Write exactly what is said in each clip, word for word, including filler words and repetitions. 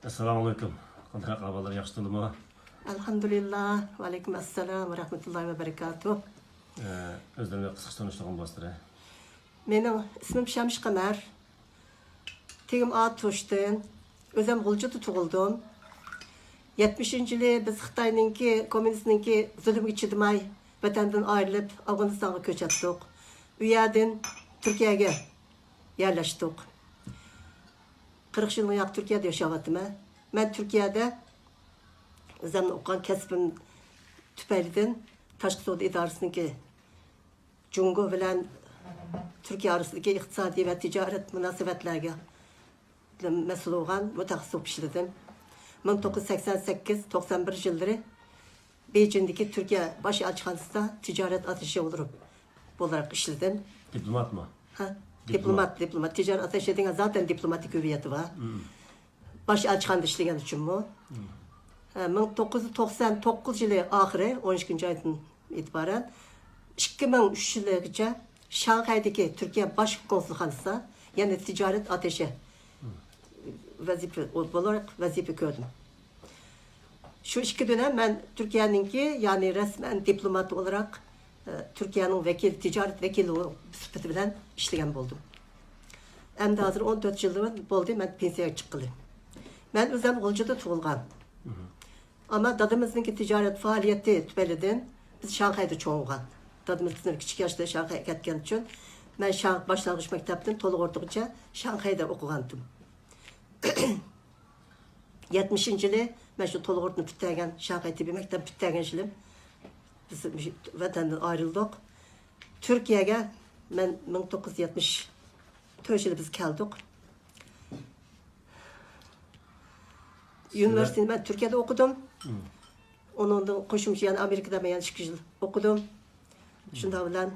ئەسسالامۇئەلەيكۇم. قانداق ئەھۋاللار، ياخشى تۇردىمۇ؟ ئەلھەمدۇلىللا. ۋەئەلەيكۇم ئەسسالام ۋە رەھمەتۇللاھى ۋە بەرىكاتۇھ. ئە، ئۆزلىرىنى قىسقىچە تونۇشتۇرغان بولسىلەر. مېنىڭ ئىسمىم شەمشى قەمەر. تېگىم ئاتۇشتىن. ئۆزۈم غۇلجىدا تۇغۇلدۇم. يەتمىشىنچى يىلى بىز خىتاينىڭكى، كوممۇنىستنىڭكى زۇلۇمىغا چىدىماي، ۋەتەندىن ئايرىلىپ، ئافغانىستانغا كۆچەتتۇق. ئۇ يەردىن تۈركىيەگە يەرلەشتۇق. قىرىق يىلدىن ياق تۈركىيەدە ياشاۋاتىمەن. مەن تۈركىيەدە ئۆزۈمنىڭ ئوقۇغان كەسپىم تۈپەيلىدىن تاشقى سودا ئىدارىسىنىڭكى جۇڭگو بىلەن تۈركىيە ئارىسىدىكى ئىقتىسادىي ۋە تىجارەت مۇناسىۋەتلەرگە مەسئۇل بولغان مۇتەخەسسىس بولۇپ ئىشلىدىم. مىڭ توققۇز يۈز سەكسەن سەككىز، توقسان بىر يىللىرى بېيجىڭدىكى تۈركىيە باش ئەلچىخانىسىدا تىجارەت ئاتتاشې بولۇپ، بولاراق ئىشلىدىم. دىپلوماتمۇ؟ ھە؟ دىپلومات. دىپلومات، دىپلومات. تىجارەت ئاتتاشې دېگەن زاتەن دىپلوماتىك ھۆۋىيىتى بار. مم. باش ئەلچىخانىدا ئىشلىگەن ئۈچۈنمۇ؟ مم. ھە، مىڭ توققۇز يۈز توقسان توققۇز يىلى ئاخىرى، ئون ئىككىنچى ئايدىن ئېتىبارەن ئىككى مىڭ ئۈچ يىلىغىچە شاڭخەيدىكى تۈركىيە باش كونسۇلخانىسىدا يەنە تىجارەت ئاتتاشې ۋەزىپە، بولاراق ۋەزىپە كۆردۈم. شۇ ئىككى دۆلەت مەن تۈركىيەنىڭكى، يەنى رەسمەن دىپلومات بولاراق، ئە، تۈركىيەنىڭ ۋەكىل، تىجارەت ۋەكىلى سۈپىتى بىلەن ئىشلىگەن بولدۇم. ئەمدى ھازىر ئون تۆت يىل بولدى مەن پېنسىيەگە چىققىلى. مەن ئۆزۈم غۇلجىدا تۇغۇلغان. مم. ئەمما دادىمىزنىڭكى تىجارەت پائالىيىتى تۈپەيلىدىن بىز شاڭخەيدە چوڭ بولغان. دادىمىز بىزنى كىچىك ياشتا شاڭخەيگە كەتكەن ئۈچۈن مەن شاڭ-، باشلانغۇچ مەكتەپتىن تولۇق ئوتتۇرىغىچە شاڭخەيدە ئوقۇغانتىم. يەتمىشىنچى يىلى مەن شۇ تولۇق ئوتتۇرىنى پۈتتۈرگەن، شاڭخەي تېببىي مەكتەپ پۈتتۈرگەن يىلىم بىز ۋەتەندىن ئايرىلدۇق. تۈركىيەگە مەن مىڭ توققۇز يۈز يەتمىش تۆت يىلى بىز كەلدۇق. يۇنىۋېرسىتېتنى مەن تۈركىيەدە ئوقۇدۇم. مم. ئۇنىڭدىن قوشۇمچە يەنە ئامېرىكىدا مەن يەنە ئىككى يىل ئوقۇدۇم. شۇنداق بىلەن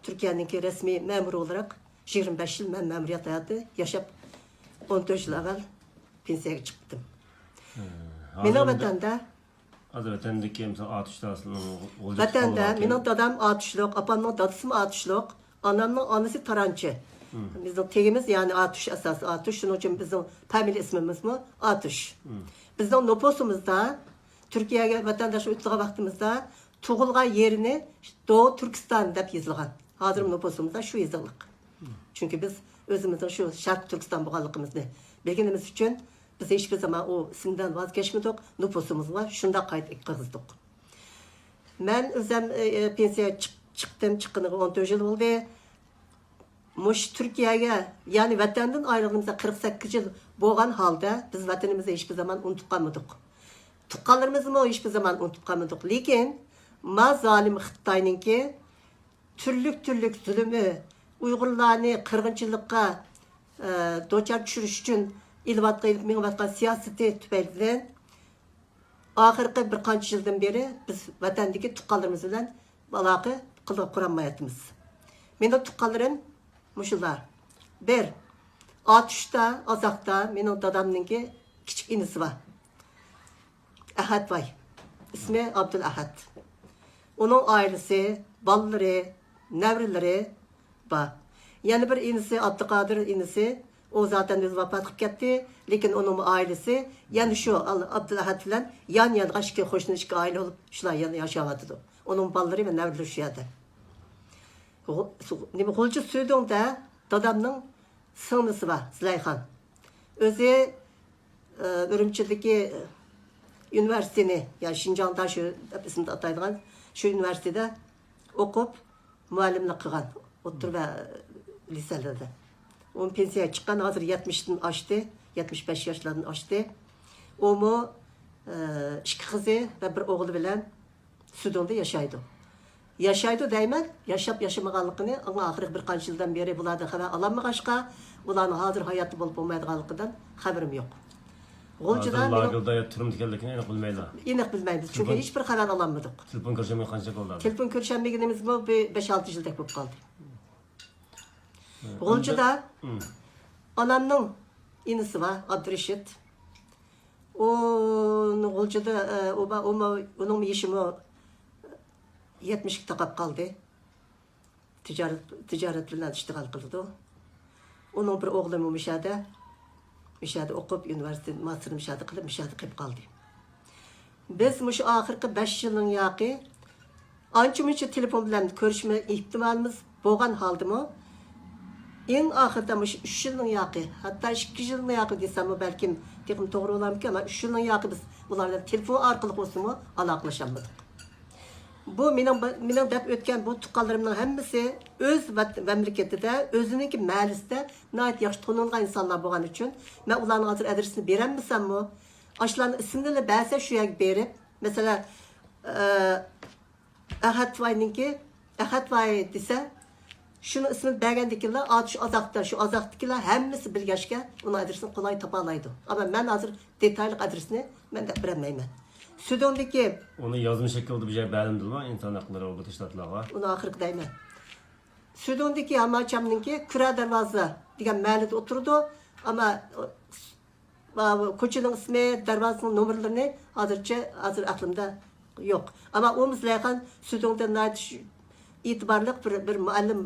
تۈركىيەنىڭكى رەسمىي مەمۇرى بولاراق يىگىرمە بەش يىل مەن مەمۇرىيەت ھاياتى ياشاپ، ئون تۆت يىل ئەۋۋەل پېنسىيەگە چىقتىم. ھە، مېنىڭ ھازىر ۋەتەندە ھازىر ۋەتەندىكى، مىسال، ئاتۇشلار، غۇلجا ۋەتەندە تۇغۇلغان مېنىڭ دادام ئاتۇشلۇق، ئاپامنىڭ دادىسىمۇ ئاتۇشلۇق، ئانامنىڭ ئانىسى تارانچى. مم. بىزنىڭ تېگىمىز، يەنى ئاتۇش ئاساسى ئاتۇش، شۇنىڭ ئۈچۈن بىزنىڭ فامىلە ئىسمىمىزمۇ ئاتۇش. مم. بىزنىڭ نوپۇسىمىزدا تۈركىيەگە ۋەتەنداشلىق ئۆتىدىغان ۋاقتىمىزدا تۇغۇلغان يېرىنى دوغۇ تۈركىستان دەپ يېزىلغان. ھازىرمۇ نوپۇسىمىزدا شۇ يېزىقلىق. چۈنكى بىز ئۆزىمىزنىڭ شۇ شەرقىي تۈركىستان بولغانلىقىمىزنى بىلگىنىمىز ئۈچۈن، بىز ھېچبىر زامان ئۇ ئىسىمدىن ۋاز كەچمىدۇق، نوپۇسىمىزغا شۇنداق قايتا كىرگۈزدۇق. مەن ئۆزۈم، ئە، ئە، پېنسىيەگە چىق-، چىقتىم، چىققىنىغا ئون تۆت يىل بولدى. مۇشۇ تۈركىيەگە، يەنى ۋەتەندىن ئايرىلغىنىمىزغا قىرىق سەككىز يىل بولغان ھالدا بىز ۋەتىنىمىزنى ھېچبىر زامان ئۇنتۇپ قالمىدۇق. تۇغقانلىرىمىزنىمۇ ھېچبىر زامان ئۇنتۇپ قالمىدۇق. لېكىن ما زالىم خىتاينىڭكى تۈرلۈك-تۈرلۈك زۇلۇمى، ئۇيغۇرلارنى قىرغىنچىلىققا، ئە، دۇچار چۈشۈرۈش ئۈچۈن ئېلىۋاتقان، ئېلىپ مېڭىۋاتقان سىياسىتى تۈپەيلىدىن ئاخىرقى بىر قانچە يىلدىن بېرى بىز ۋەتەندىكى تۇغقانلىرىمىز بىلەن ئالاقە قىلغا قۇرالمايۋاتىمىز. مېنىڭ تۇغقانلىرىم مۇشۇلار. بىر، ئاتۇشتا، ئازاقتا مېنىڭ دادامنىڭكى كىچىك ئىنىسى بار. ئەھەت باي. ئىسمى ئابدۇل ئەھەت. ئۇنىڭ ئائىلىسى، بالىلىرى، نەۋرىلىرى بار. يەنە بىر ئىنىسى، ئابدۇقادىر ئىنىسى، ئۇ زاتەن ئۆزى ۋاپات قىلىپ كەتتى. لېكىن ئۇنىڭ ئائىلىسى يەنە شۇ ئال-، ئابدۇل ئەھەت بىلەن يان-يانغا ئىككى قوشنا، ئىككى ئائىلە بولۇپ شۇلار يەنە ياشاۋاتىدۇ. ئۇنىڭ بالىلىرى ۋە نەۋرىلىرى شۇ يەردە. غۇ-، سۇ-، نېمە، غۇلجا سۈدۈڭدە دادامنىڭ سىڭلىسى بار، زىلەيخان. ئۆزى، ئە، ئۈرۈمچىدىكى ئۇنىۋېرسىتېتنى، يا شىنجاڭدا شۇ دەپ ئىسمىدا ئاتايدىغان شۇ ئۇنىۋېرسىتېتتا ئوقۇپ، مۇئەللىملىك قىلغان، ئوتتۇرا ۋە لىسېلەردە. ئۇ پېنسىيەگە چىققان، ھازىر يەتمىشتىن ئاشتى، يەتمىش بەش ياشلاردىن ئاشتى. ئۇمۇ، ئە، ئىككى قىزى ۋە بىر ئوغلى بىلەن سۈدۈڭدە ياشايدۇ. ياشايدۇ دەيمەن، ياشاپ ياشىمىغانلىقىنى ئەڭ ئاخىرقى بىر قانچە يىلدىن بېرى بۇلاردىن خەۋەر ئالالمىغاچقا، ئۇلارنىڭ ھازىر ھاياتتا بولۇپ بولمايدىغانلىقىدىن خەۋىرىم يوق. غۇلجىدا ھازىر مېنىڭ لاگېردا يا تۈرمىدە ئىكەنلىكىنى ئېنىق بىلمەيلا. ئېنىق بىلمەيمىز، چۈنكى تېلېفون، ھېچبىر خەۋەر ئالالمىدۇق. تېلېفون كۆرۈشەلمىگەن قانچە يىل بولدى ھازىر؟ تېلېفون كۆرۈشەلمىگىنىمىزمۇ بىر بەش-ئالتە يىلدەك بولۇپ قالدى. ھە، غۇلجىدا ئەمدى، ئانامنىڭ ئىنىسى بار، ئابدۇرېشىت. ئۇ غۇلجىدا، ئە، ئۇ با-، ئۇمۇ، ئۇنىڭ يېشىمۇ يەتمىشكە تاقاپ قالدى. تىجارەت، تىجارەت بىلەن ئىشتىغال قىلىدۇ. ئۇنىڭ بىر ئوغلىمۇ مۇشۇ يەردە. مۇشۇ يەردە ئوقۇپ، ئۇنىۋېرسىتېت ماستېرىنى مۇشۇ يەردە قىلىپ، مۇشۇ يەردە قېلىپ قالدى. بىز مۇشۇ ئاخىرقى بەش يىلنىڭ ياقى ئانچە-مۇنچە تېلېفون بىلەن كۆرۈشمە ئېھتىمالىمىز بولغان ھالدىمۇ، ئەڭ ئاخىرىدا مۇشۇ ئۈچ يىلنىڭ ياقى، ھەتتا ئىككى يىلنىڭ ياقى دېسەممۇ بەلكىم تېخىمۇ توغرا بولارمىكىن، ئەمما ئۈچ يىلنىڭ ياقى بىز ئۇلار بىلەن تېلېفون ئارقىلىق بولسىمۇ ئالاقىلىشالمىدۇق. بۇ مېنىڭ، مېنىڭ دەپ ئۆتكەن بۇ تۇغقانلىرىمنىڭ ھەممىسى ئۆز ۋەت-، مەملىكىتىدە، ئۆزىنىڭكى مەھەللىسىدە ناھايىتى ياخشى تونۇلغان ئىنسانلار بولغان ئۈچۈن، مەن ئۇلارنىڭ ھازىر ئادرېسىنى بېرەلمىسەممۇ، ئاشۇلارنىڭ ئىسمىنىلا بەرسە شۇ يەرگە بېرىپ، مەسىلەن، ئە، ئەخەت ۋاينىڭكى، ئەخەت ۋاي دېسە، شۇنىڭ ئىسمىنى بەرگەندىكىنلا، ئا، شۇ ئازاقتا، شۇ ئازاقتىكىلەر ھەممىسى بىلگەچكە، ئۇنىڭ ئادرېسىنى قولاي تاپالايدۇ. ئەمما مەن ھازىر دېتاللىق ئادرېسىنى مەن دەپ بېرەلمەيمەن. سۈدۈڭدىكى ئۇنى يازما شەكىلدە بىر يەرگە بەرمىدىلىمۇ ئىنسان ھەقلىرى ئوبدان تەشكىلاتلارغا؟ ئۇنى ئاخىرقى دەيمەن. سۈدۈڭدىكى ھاماچامنىڭكى كۈرە دەرۋازا دېگەن مەھەللىدە ئولتۇرىدۇ. ئەمما ئا، كوچىنىڭ ئىسمى، دەرۋازىنىڭ نومۇرلىرىنى ھازىرچە، ھازىر ئەقلىمدە يوق. ئەمما ئۇمۇ زۇلەيخان سۈدۈڭدە ناھايىتى شۇ ئېتىبارلىق بىر، بىر مۇئەللىم،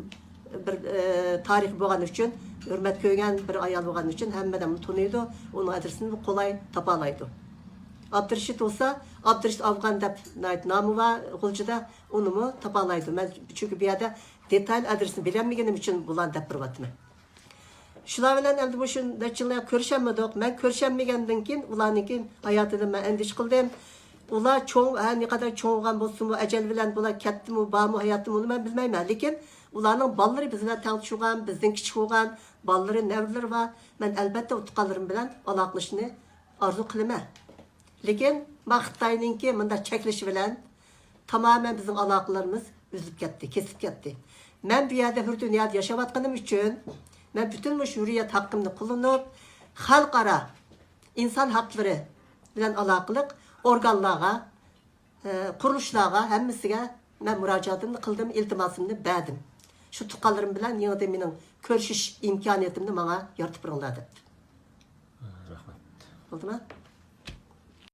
بىر، ئە، تارىخى بولغان ئۈچۈن، ھۆرمەت كۆرگەن بىر ئايال بولغان ئۈچۈن ھەممە ئادەم ئۇنى تونۇيدۇ، ئۇنىڭ ئادرېسىنى قولاي تاپالايدۇ. ئابدۇرېشىت بولسا، ئابدۇرېشىت ئافغان دەپ ناھايىتى نامى بار غۇلجىدا، ئۇنىمۇ تاپالايدۇ. مەن چۈنكى بۇ يەردە دېتال ئادرېسىنى بىلەلمىگىنىم ئۈچۈن بۇلارنى دەپ بېرىۋاتىمەن. شۇلار بىلەن ئەمدى مۇشۇ نەچچە يىللار كۆرۈشەلمىدۇق. مەن كۆرۈشەلمىگەندىن كېيىن ئۇلارنىڭكى ھاياتىدىن مەن ئەندىشە قىلدىم. ئۇلار چوڭ، ھە، نېقەدەر چوڭ بولغان بولسىمۇ، ئەجەل بىلەن بۇلار كەتتىمۇ، بارمۇ، ھاياتتىمۇ، ئۇنى مەن بىلمەيمەن. لېكىن ئۇلارنىڭ بالىلىرى بىز بىلەن تەڭ تۇرغان، بىزدىن كىچىك بولغان، بالىلىرى، نەۋرىلىرى بار. مەن ئەلبەتتە ئۇ تۇغقانلىرىم بىلەن ئالاقىلىشىشنى ئارزۇ قىلىمەن. لېكىن ما خىتاينىڭكى مۇنداق چەكلىشى بىلەن تامامەن بىزنىڭ ئالاقىلىرىمىز ئۈزۈلۈپ كەتتى، كېسىلىپ كەتتى. مەن بۇ يەردە ھۆر دۇنيادا ياشاۋاتقىنىم ئۈچۈن، مەن پۈتۈن مۇشۇ ھۆرىيەت ھەققىمنى قوللىنىپ، خەلقئارا ئىنسان ھەقلىرى بىلەن ئالاقىلىق ئورگانلارغا، ئە، قۇرۇلۇشلارغا، ھەممىسىگە مەن مۇراجىئەتىمنى قىلدىم، ئىلتىماسىمنى بەردىم. شۇ تۇغقانلىرىم بىلەن يېڭىدىن مېنىڭ كۆرۈشۈش ئىمكانىيىتىمنى ماڭا يارىتىپ بېرىڭلار دەپ. رەھمەت. بولدىما؟